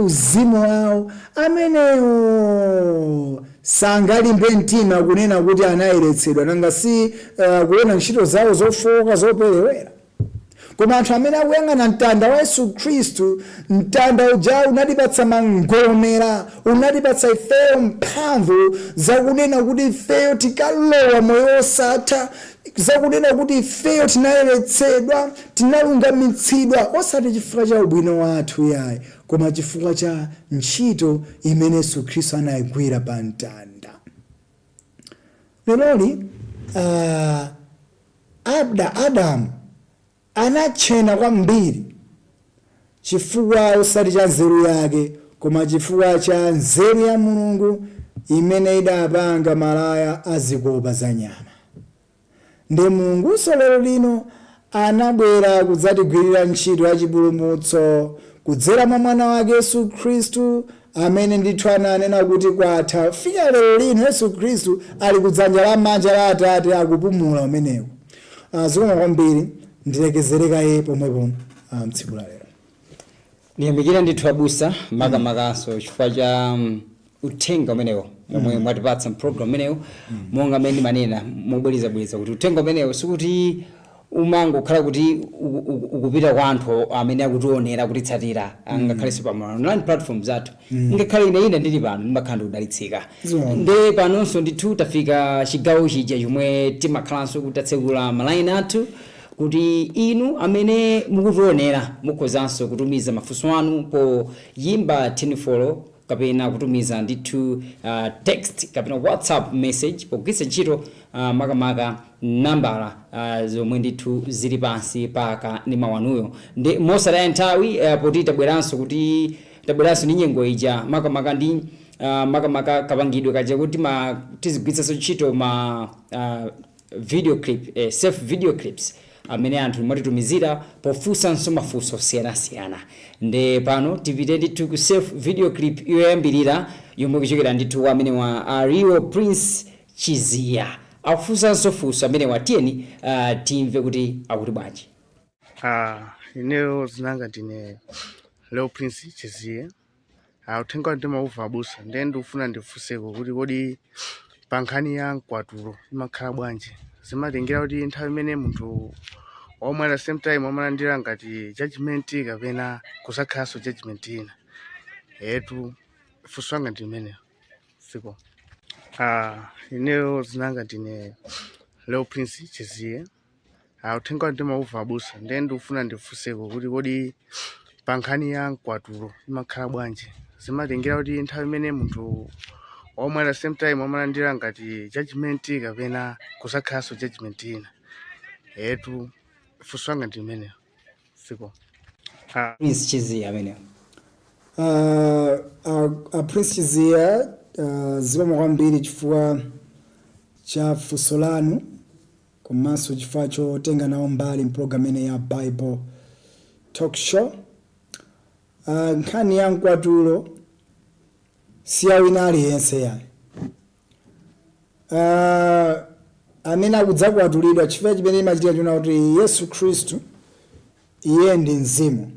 S1: uzimu wawo, amenewo sangalimbe mtima kunena kuti anayeretsedwa, nanga si kuona ntchito zawo zofoka, zoperewera. Koma anthu amene akuyang'ana mtanda wa Yesu Khristu, mtanda uja unatipatsa mangolomera, unatipatsa ifeyo mphamvu zakunena kuti ifeyo tikalowa moyo wosatha, zakunena kuti ifeyo tinayeretsedwa, tinalungamitsidwa, osati chifukwa cha ubwino wathu yayi, koma chifukwa cha ntchito imene Yesu Khristu anayigwira pa mtanda. Leroli Adamu anatchena kwambiri, chifukwa osati cha nzeru yake, koma chifukwa cha nzeru ya Mulungu imene idapanga malaya azikopa za nyama. Ndi Mulungunso lero lino anabwera kudzatigwirira ntchito ya chipulumutso kudzera mwa mwana wake Yesu Khristu, amene ndithu ananena kuti kwatha. Fika lero lino Yesu Khristu ali kudzanja lamanja la Atate, akupumula umeneko. Zikomo kwambiri, ndilekezerekaye pomwepo mtsiku la lero.
S2: Ndiyamikira ndithu abusa, makamakaso chifukwa cha uthenga umenewo omwe mwatipatsa mpulogalamu umenewo. Monga mmene ndimanena mobwerezabwereza kuti uthenga umenewo sikuti umangokhala kuti ukupita kwa anthu amene akutionera, kutitsatira, ngakhalenso pa online platforms zathu, ngakhale ine ndili pano ndimakhala ndikudalitsika.
S1: Zoona.
S2: Nde panonso ndithu tafika chigawo chija chomwe timakhalanso kuti tatsekula malaini athu, kuti inu amene mukutionera mukhozanso kutumiza mafunso anu poyimba 10 kapena kutumiza ndithu text kapena WhatsApp message pogwiritsa ntchito makamaka nambala zomwe ndithu zili pansi paka ndi mawanuyo. Ndi mosataya nthawi, poti tabweranso kuti tabweranso ndi nyengo ija, makamaka ndi makamaka kapangidwe kaja kuti tizigwiritsanso ntchito ma video clip, self video clips amene anthu mwatitumizira pofunsanso mafunso osiyanasiyana. Nde pano tipite ndithu ku self video clip yoyambirira yomwe kuchokera ndithu kwa amene wa Ario Prince Chiziya, akufunsanso funso amene watiyeni timve kuti akuti bwanji.
S5: Ineyo zinanga ndine Leo Prince Chiziye. Uthenga ndimauva abusa, ndiye ndikufuna ndifunseko kuti kodi pa nkhani ya mkwatulo imakhala bwanji? Zimatengera kuti nthawi imene munthu omwe at the same time amalandira ngati judgment kapena kusakhalanso judgment ina etu? Funso langa ndi imeneyo siko. Ineyo zinanga ndine Leo Prince Chiziye. Uthenga ndimauva abusa, ndiye ndikufuna ndifunseko kuti kodi pa nkhani ya mkwatulo imakhala bwanji? Zimatengera kuti nthawi imene munthu omwe at the same time amalandira ngati judgment kapena kusakhalanso judgment ina etu? Funso langa ndi imeneyo siko.
S2: Prince Chiziya ameneyo.
S1: Prince Chiziya, zikomo kwambiri chifukwa cha funso lanu komanso chifukwa chotenga nawo mbali mpulogalamu imene ya Bible Talk Show. Nkhani ya mkwatulo si ya wina aliyense yayi. Amene akudzakwatulidwa, chifukwa chimene imachitika chiona kuti Yesu Khristu iye ndi mzimu.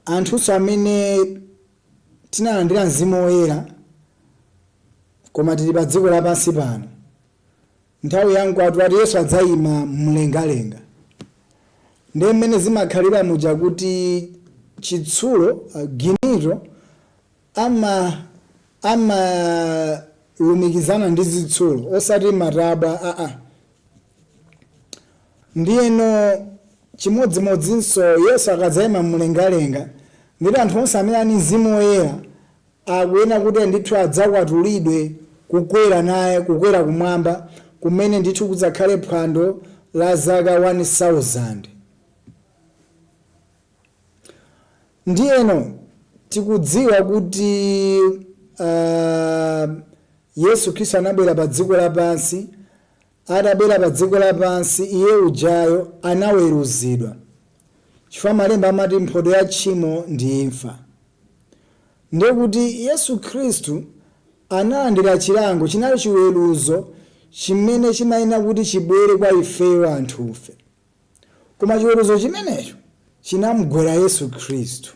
S1: Anthunso amene tinalandira Mzimu Woyera koma tili pa dziko lapansi pano, nthawi ya mkwatulo ati Yesu adzayima mlengalenga. Ndiye mmene zimakhalira muja kuti chitsulo, ginito amalumikizana ndi zitsulo, osati matabwa aa. Ndiyeno chimodzimodzinso Yesu akadzayima mlengalenga, nditi anthu onse amene ali Mzimu Woyera akuyenera kuti ndithu adzakwatulidwe kukwera naye, kukwera kumwamba, kumene ndithu kudzakhale phwando la zaka 1000. Ndiyeno tikudziwa kuti Yesu Khristu anabwera pa dziko lapansi. Atabwera pa dziko lapansi, iye ujayo anaweruzidwa, chifukwa malemba amati mphoto ya tchimo ndi imfa. Ndiye kuti Yesu Khristu analandira chilango, chinali chiweruzo chimene chimayenera kuti chibwere kwa ifeyo anthufe, koma chiweruzo chimenecho chinamugwera Yesu Khristu.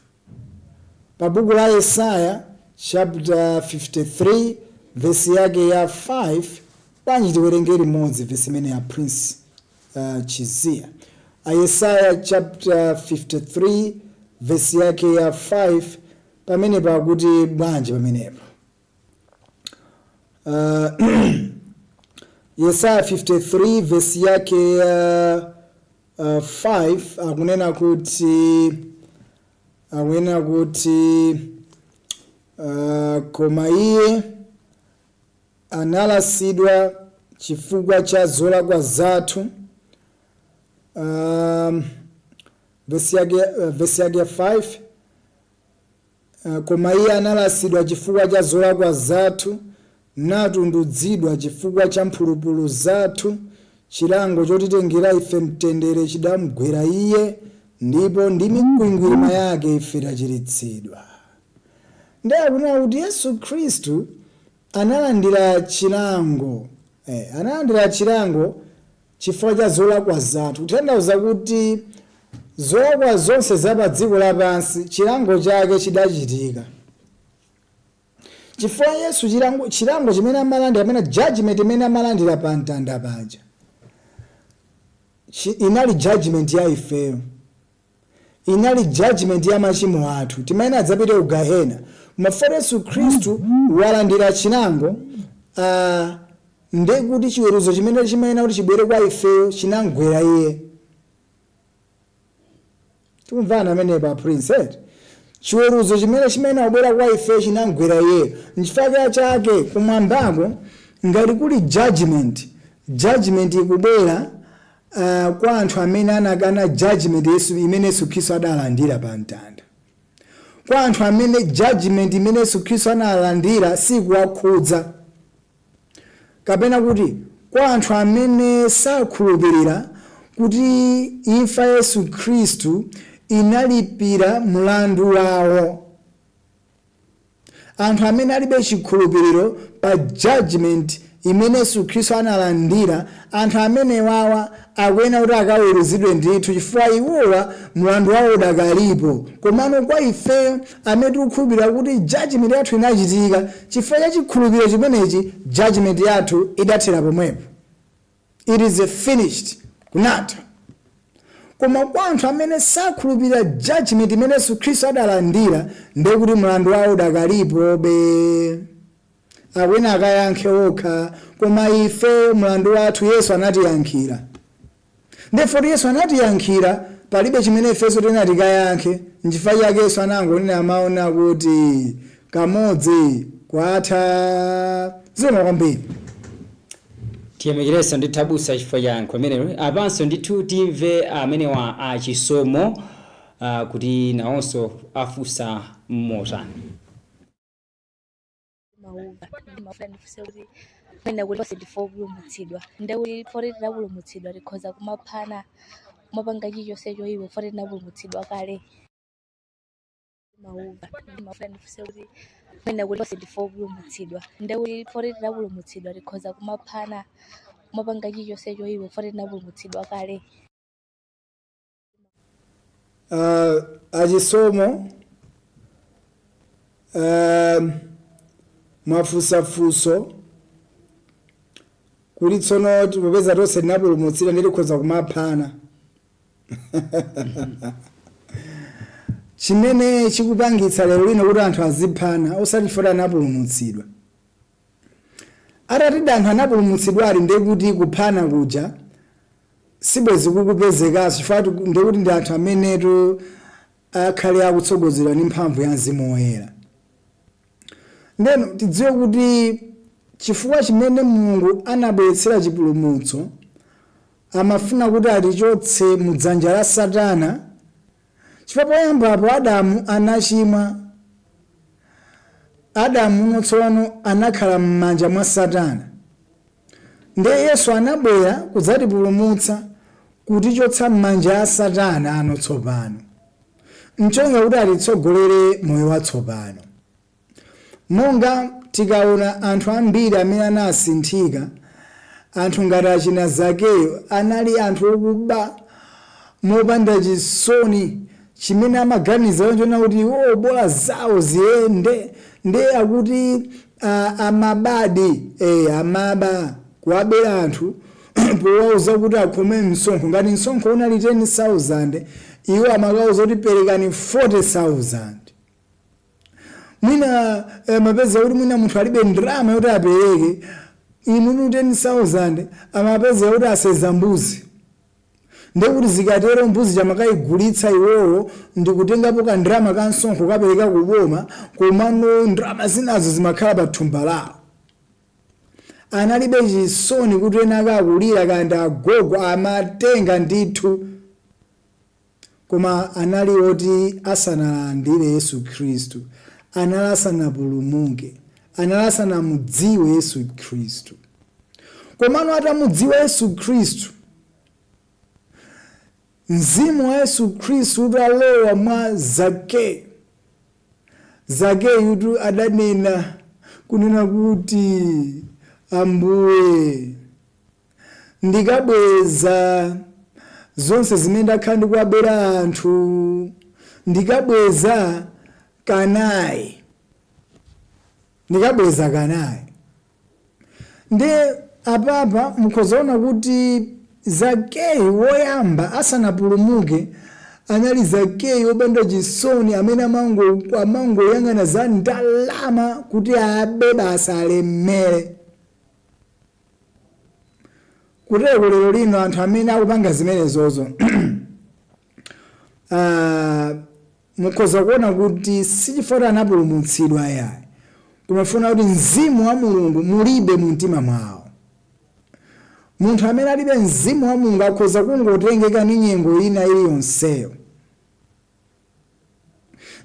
S1: Pa buku la Yesaya chapter 53 vesi yake ya 5, bwanji tiwerenge limodzi vesi imene ya Prince Chiziya. Yesaya chapter 53 vesi yake ya 5, pamene pakuti bwanji pamenepo? Yesaya 53 vesi yake ya 5 akunena kuti koma iye analasidwa chifukwa cha zolakwa zathu. Vesi yake ya 5, koma iye analasidwa chifukwa cha zolakwa zathu, natundudzidwa chifukwa cha mphulupulu zathu. Chilango chotitengera ife mtendere chidamugwera iye, ndipo ndi mikwingwirima yake ife tachiritsidwa. Ndiye akunena kuti Yesu Khristu analandira chilango, analandira chilango chifukwa cha zolakwa zathu, kutanthauza kuti zolakwa zonse za pa dziko lapansi chilango chake chidachitika chifukwa Yesu chilango chimene amalandira, amene judgment imene amalandira pa mtanda paja inali judgment ya ifeyo, inali judgment ya machimo athu. Timayenera adzapite ku gahena, koma Yesu Khristu walandira chilango, ndekuti chiweruzo chimene chimayenera kuti chibwere kwa ifeyo chinamgwera iye. Tikumvana amenepa, Prince, eh? Chiweruzo chimene chimayenera kubwera kwa ifeyo chinamgwera iye. Nchifukwa chake kumwambako ngati kuli judgment, judgment ikubwera kwa anthu amene anakana judgment imene Yesu Khristu adalandira pa mtanda, kwa anthu amene judgment imene Yesu Khristu analandira sikuwakhudza, kapena kuti kwa anthu amene sakhulupirira kuti imfa Yesu Khristu inalipira mlandu wawo, anthu amene alibe chikhulupiriro pa judgment imene Yesu Khristu analandira. Anthu amene wawa akuyenera kuti akaweruzidwe ndithu, chifukwa iwowa mlandu wawo udakalipo. Komano kwa ifeyo amene tikukhulupirira kuti judgment yathu inachitika, chifukwa cha chikhulupiriro chimenechi judgment yathu idathera pomwepo, it is finished, kunatha. Koma kwa anthu amene sakhulupirira judgment imene Yesu Khristu adalandira, ndiye kuti mlandu wawo udakalipobe, akuyenera akayankhe okha. Koma ife mlandu wathu Yesu anatiyankhira. Ndefoti Yesu anatiyankhira, palibe chimene ifenso tena tikayankhe. Nchifukwa chake Yesu anangonena maona kuti kamodzi kwatha. Zikomo kwambiri.
S2: Tiyamikirenso ndithu abusa chifukwa cha yankho imenelo. Apanso ndithu timve amenewa achisomo kuti nawonso afunsa motani.
S6: Mauva ndimafuna ndifunse kuti mwina kuti onse ndife opulumutsidwa, ndekuti poti tinapulumutsidwa tikhoza kumaphana, kumapanga chilichonse choyipa, poti tinapulumutsidwa kale? Mauva ndimafuna ndifunse kuti mwina kuti onse ndife opulumutsidwa, ndekuti poti tinapulumutsidwa tikhoza kumaphana, kumapanga chilichonse choyipa, poti tinapulumutsidwa kale?
S1: Achisomo, mwafunsafunso kuti tsono popeza tonse tinapulumutsidwa ndi tikhoza kumaphana. Chimene chikupangitsa lero lino kuti anthu aziphana, osati chifukwa anapulumutsidwa. Atatidi anthu anapulumutsidwali, ndiye kuti kuphana kuja Sibwezi kukupezekanso chifukwa ndikuti ndi anthu amenetu akhale akutsogozedwa ndi mphamvu ya Mzimu Woyera. Ndeno tidziwe kuti chifukwa chimene Mulungu anabweretsera chipulumutso, amafuna kuti atichotse mudzanja la Satana, chifukwa poyambapo Adamu anachimwa. Adamu tsopano anakhala m'manja mwa Satana. Ndiye Yesu anabwera kudzatipulumutsa, kutichotsa m'manja a Satana ano tsopano, ncholinga kuti atitsogolere moyo watsopano. Monga tikaona anthu ambiri amene anasinthika, anthu ngati achina Zakeyo anali anthu okuba mopanda chisoni. Chimene amaganiza chona kuti iwo bola zawo ziyende. Ndiye akuti amabadi, amaba kuwabera anthu powauza kuti akhome msonkho. Ngati msonkho unali 10,000, iwo amakauza kuti perekani 40,000. Mwina mapeza kuti mwina munthu alibe ndalama yoti apereke inunu 10,000, amapeza kuti aseza mbuzi. Ndekuti zikatero mbuzi chamakayigulitsa iwowo ndikutengapo kandrama ka msonkho kapereka kuboma, komano ndrama zinazo zimakhala pa thumba lawo. Analibe chisoni kuti ena akakulira kandi agogo, amatenga ndithu. Koma anali oti asanalandire Yesu Khristu, anali asanapulumuke, anali asanamudziwe Yesu Khristu. Komano atamudziwa Yesu Khristu, mzimu wa Yesu Khristu utalowa mwa Zakeyo, Zakeyutu adanena kunena kuti, Ambuye, ndikabweza zonse zimene ndakhala ndikuwabera anthu, ndikabweza kanayi, ndikabweza kanayi. Ndi apapa mukhozaona kuti Zakeyu woyamba asanapulumuke anali Zakeyu wopanda chisoni, amene amangoyang'ana za ndalama kuti abe basa alemere. Kutero lero lino anthu amene akupanga zimenezozo, mukhoza kuona kuti sichifukwa anapulumutsidwa yayi, kumafuna kuti mzimu wa Mulungu mulibe mu mtima mwawo. Munthu amene alibe mzimu wa Mulungu akhoza kungotengeka ndi nyengo ina iliyonseyo.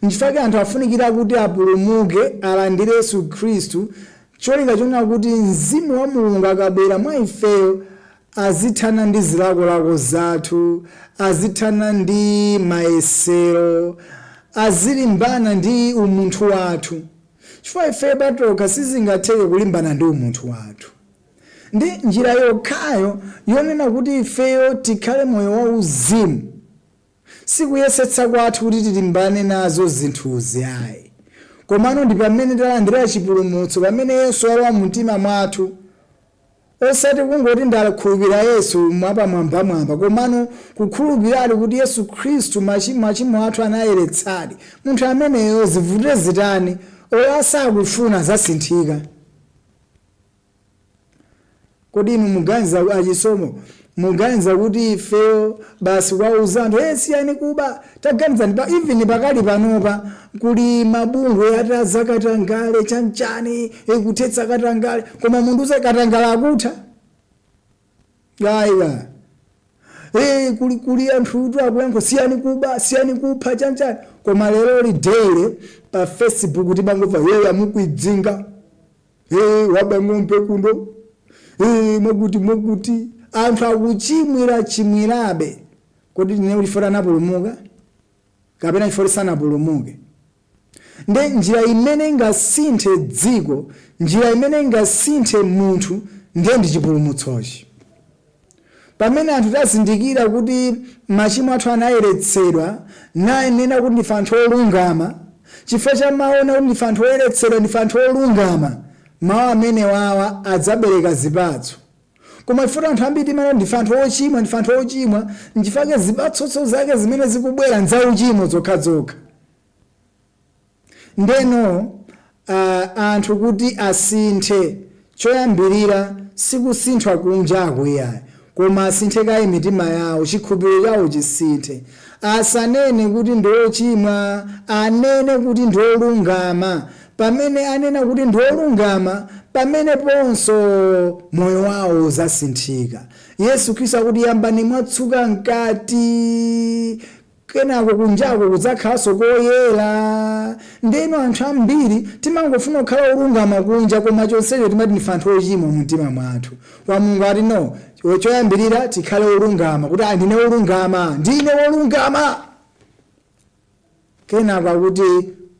S1: Nchifukwa anthu afunikira kuti apulumuke, alandire Yesu Khristu, cholinga chonena kuti mzimu wa Mulungu akabwera mwa ifeyo azithana ndi zilakolako zathu, azithana ndi mayesero, azilimbana ndi umunthu wathu, chifukwa ifeyo patokha sizingatheke kulimbana ndi umunthu wathu. Ndi njira yokhayo yonena kuti ifeyo tikhale moyo wauzimu, sikuyesetsa kwathu kuti tilimbane nazo zinthuzi ayi, komano ndi pamene talandira chipulumutso, pamene Yesu alowa mu mtima mwathu. Osati kungoti ndakhulupirira Yesu mwapamwambamwamba, komano kukhulupiradi kuti Yesu Khristu machimo athu anayeretsadi. Munthu ameneyo zivute zitani, oyo asakufuna zasinthika. Kodi inu muganiza, achisomo, muganiza kuti ifeyo basi kwauza anthu, hey, siyani kuba? Taganizani pa even pakali panopa kuli mabungwe ataza katangale chanchani, kuthetsa katangale, koma munthu uze katangale akutha ayiwa. Kuli anthu akuyankho siyani kuba, siyani kupha chanchani, koma lero li daily pa Facebook timangomva ye amukwidzinga, waba ng'ombe kuno, mwakuti mwakuti, anthu akuchimwira chimwirabe. Kodi tine kuti chifukwa anapulumuka kapena chifukwa sanapulumuke? Ndi njira imene ingasinthe dziko, njira imene ingasinthe munthu, ndiye ndi chipulumutsochi. Pamene anthu tazindikira kuti machimo athu anayeretsedwa, nanena kuti ndife anthu olungama chifukwa cha maona kuti ndife anthu oyeretsedwa, ndife anthu olungama, mawu amene wawa adzabereka zipatso. Koma chifukwa anthu ambiri timanena ndife anthu ochimwa, ndife anthu ochimwa, nchifukwa zipatsotso zake zimene zikubwera nzauchimo zokhazokha. Ndeno anthu kuti asinthe, choyambirira sikusinthwa kunja akuyayi, Koma asinthe kaye mitima yawo, chikhulupiriro chawo chisinthe. Asanene kuti ndi ochimwa, anene kuti ndi olungama. Pamene anena kuti ndi olungama, pameneponso moyo wawo uzasinthika. Yesu Khristu akuti yambani mwatsuka mkati, kenako kunjako kudzakhalanso koyera. Ndeno anthu ambiri timangofuna kukhala olungama kunja, koma chonsecho timati ndife anthu ochimwa mumtima mwathu. Wa Mulungu ati no, choyambirira tikhale olungama, kuti "Ah, ndine wolungama, ndine wolungama." Kenako akuti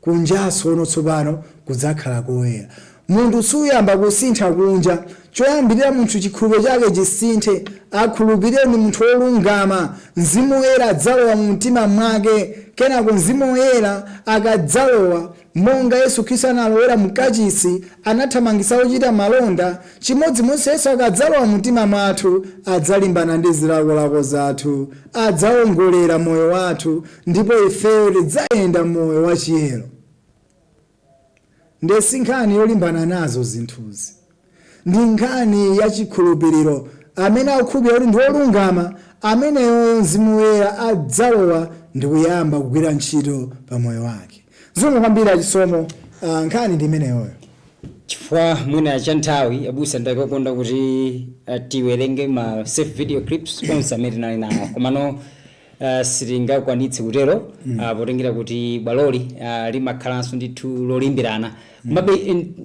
S1: kunjaso ono tsopano kudzakhala koyera. Munthu suyamba kusintha kunja. Choyambirira munthu chikhulupiriro chake chisinthe, akhulupirire ni munthu wolungama. Mzimu Woyera adzalowa mu mtima mwake. Kenako Mzimu Woyera akadzalowa, monga Yesu Khristu analowera mkachisi, anathamangitsa ochita malonda, chimodzimodzi Yesu akadzalowa mu mtima mwathu, adzalimbana ndi zilakolako zathu, adzawongolera moyo wathu, ndipo ifeyo tidzayenda moyo wachiyero. Ndesi nkhani yolimbana nazo zinthuzi, ndi nkhani ya chikhulupiriro. Amene akukhulupirira kuti ndi wolungama, ameneyo Mzimu Woyera adzalowa ndi kuyamba kugwira ntchito pa moyo wake. Zikomo kwambiri achisomo. Nkhani ndi imeneyoyo.
S2: Chifukwa mwina cha nthawi, abusa, ndakakonda kuti tiwerenge ma save video clips onse amene tinali nawo, komano sitingakwanitse kutero potengera kuti bwaloli limakhalanso ndithu lolimbirana. Komabe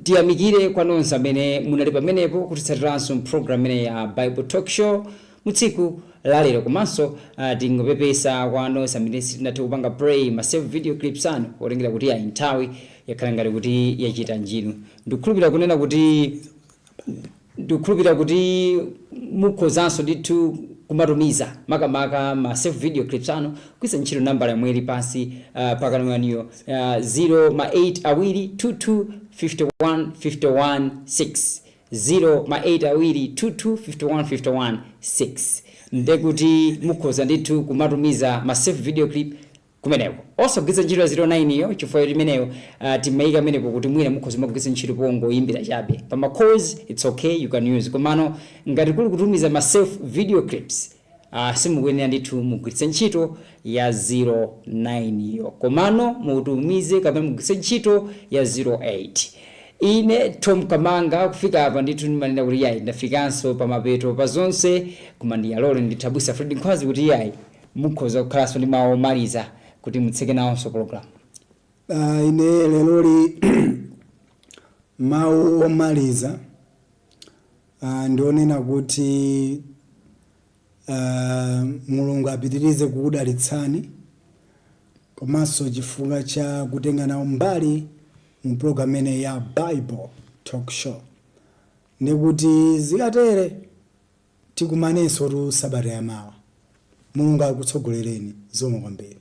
S2: tiyamikire kwa nonse amene munali pamenepo kutitsatiranso program imene ya Bible Talk Show mu tsiku la lero. Komanso tingopepesa kwa nonse amene sitinathe kupanga play ma save video clips anu, potengera kuti ayi, nthawi yakhala ngati kuti yachita njiru. Ndikukhulupirira kuti mukhozanso ndithu kumatumiza makamaka ma save video clips anu kugwiritsa ntchito nambala yomwe ili pansi pakanwaniyo, 0 ma 8 awiri 22 51 51 6, 0 ma 8 awiri 22 51 51 6. Ndekuti mukhoza ndithu kumatumiza ma save video clip kumeneko, osagwiritsa ntchito ya 09 iyo, chifukwa choti imeneyo timayika amenepo kuti mwina mukhoza kumagwiritsa ntchito pongoyimbira chabe pa ma calls. It's okay, you can use, komano ngati kuli kutumiza ma self video clips, simukuyenera ndithu mugwiritse ntchito ya 09 iyo, komano mutumize kapena mugwiritse ntchito ya 08. Ine Tom Kamanga, kufika apa ndithu ndimanena kuti yayi, ndafikanso pamapeto pa zonse, koma ndiyalole ndithu abusa Fred Nkhwazi kuti yayi, mukhoza kukhalanso ndi mawu omaliza kuti mutseke nawonso program.
S1: Ine leroli mawu omaliza ndionena kuti Mulungu apitirize kukudalitsani, komanso chifukwa cha kutenga nawo mbali mu program imene ya Bible Talk Show. Ndikuti zikatere tikumanenso tu sabata yamawa. Mulungu akutsogolereni. Zikomo kwambiri.